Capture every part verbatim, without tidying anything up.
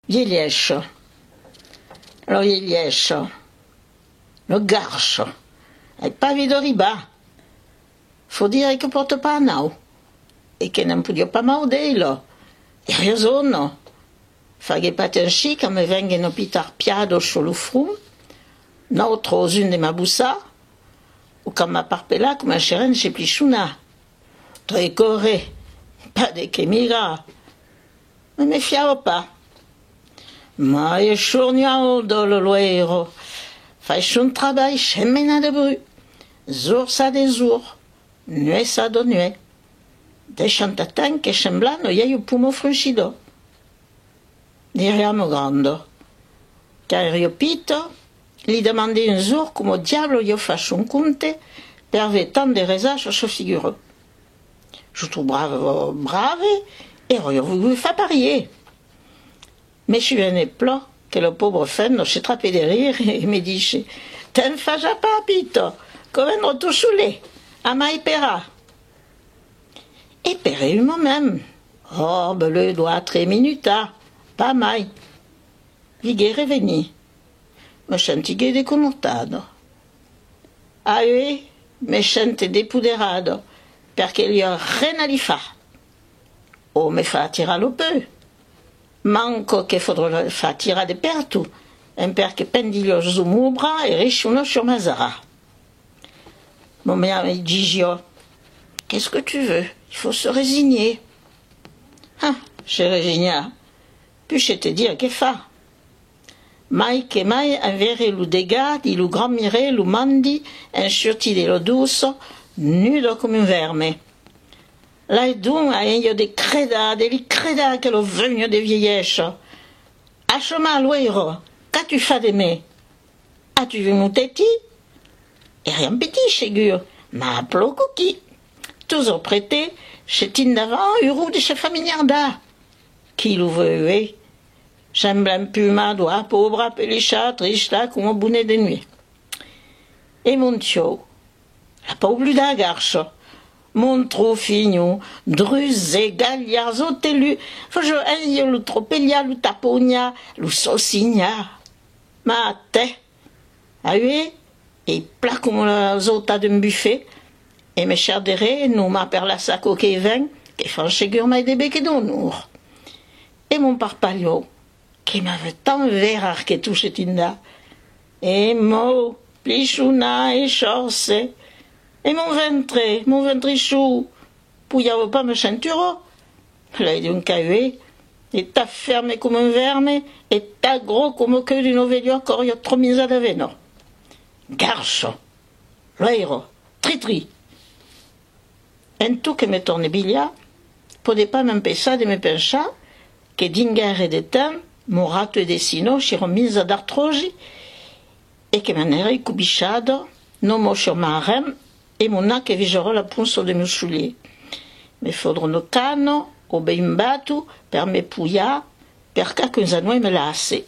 Vielhèssa. La vielhèssa. La garça. Ai pas vist d'arribar. Fau dire que pòrta pas nau. E que ne'n podiá pas mau d'ela. E rasona. Faguèt pas tant chic quand me venguèt una pita arpiada sus lo front, nautra sus un de m'abossar, o quand m'a parpelat coma un cherent se plissonar. Tre còrrer, pas de qué migrar. Me mefiava pas. Mai e sorniau de la loira, fai son trabalh sens menar de bruch, jorn sa de jorn, nuech sa de nuech, deishant atent que sembla una vielha poma fronchida. Diriá ma granda. Quand èria pita, li demandèi un jorn coma diable aviá fach son compte per aver tant de resach a sa figura. Zo trobrava brave e auriá vougut far parier. Me sovene plan que la paubra femna se trapèt de rire e me disse: Te'n fasa pas, pita, quò vendrà tot solet, amai esperar. Esperèi un moment, ò, beleu doas tres minutas, pas mai. Viguèi revenir. Me sentiguèi desconortada. Aüei, me sente depoderada, perque li a ren a li far. O me fa tirar lo peu. Manca que faudrà la far tirar de pertot, en per que pendilha zo mon bras e rechona sus ma zara. Ma mair me disiá: Qu'est-ce que tu veux ? Il faut se résigner. Ah, se resignar, puish te dire que far. Mai que mai en veire lo degat dins lo grand miralh lo mandi en surtir de la dossa, nuda coma un vèrme. Lai donc a ella de credar, de li credar, aquela veuina de vielhèssa. Achama, loira, qu'as-tu fach de me? As-tu vist mon tetin? Èra un petit, segur, mas plan coquin. Totjorn prèste, se tien davant, urós de se familiardar. Qui lo veu uei? Sembla un puma, doas paubra pelissa, trista coma bonet de nuech. E mon tieu? La paubluda garça. Mon trofinhon, druset, galhard, zo telut, fasiá ella lo tropelhar, lo taponhar, lo socinhar. Mas tè, aüei, es pla coma las otas d'un bufet, e me char de ren, nonmàs per lassar quau que ven, que fan segur mai de ben que d'onor. E mon parpalhon, que m'avè tant verat que tot se tinda. E mou, plissonar e chorse. E mon ventre, mon ventrisson, podiava pas me senturar. Lai donc aüei, es tan fèrme coma un vèrme, e tan gròs coma queu d'una velha qu'auriá tròp minjat d'avena. Garça, loira, tritri. En tot que me torne bilhar, pòde pas m'empechar de me pensar que dins gaire de temps mon rato e de sinòs seràn minjats d'artròsi e que m'anèri cobishada, nonmàs sus ma rem e mon nas que visarà la poncha de mon solier. Me faudrà una cana o ben un baton per me poiar per qu'aucuns anuech me lasse.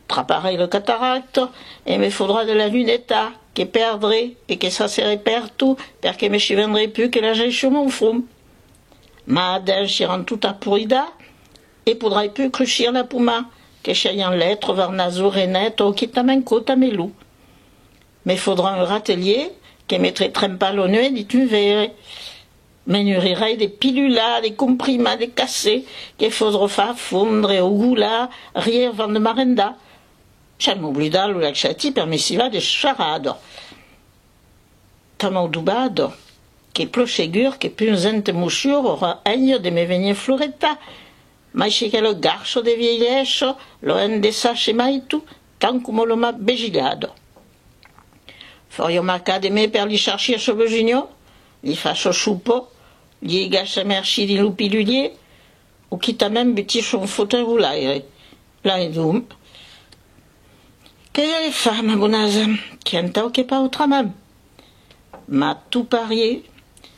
Traparai la cataracta e me faudrà de las lunetas que perdré e que sasseré pertot perque me sovendré pus que las ai sus mon front. Mas dents seràn totas porridas e podrai pus cruchir la poma, que siajan lèstre, varnasó, reneta o quitament còta melon. Me faudrà un ratelier que metré trempar la nuech dins un veire. Me nurirai de pilulas, de comprimas, de cachets que faudrà far fondre o golar rieu avant de marrendar. Sens m'oblidar lo laxatif per me sivar de charada. Tan mau dobada, qu'es plan segur que pus gente mossur aurà enja de me venir floretar, mai se quela garça de vielhèssa la endechasse maiton, tant coma la m'a besilhada. Fariá macar de me per li charchir sa besunha, li far sa sopa, li egar sa mercé dins lo pilulier, o quitament butir son fauteuil roulaire. Lai donc. Que vòle far, ma bonasa, qu'entau que pas autrament. Mas tot parier,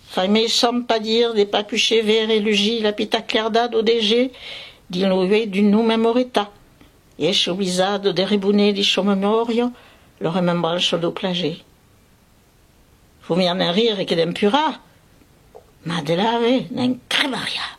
fai-me sang pas dire de pas pucher veire lugir la pita clardat dau deger dins lo uech d'un nonm moretat, e esser oblijada de reboner dins sa memòria la remembrança dau plaser. Vau mier ne'n rire que d'en plorar, mas de l'aver ne'n cremariá.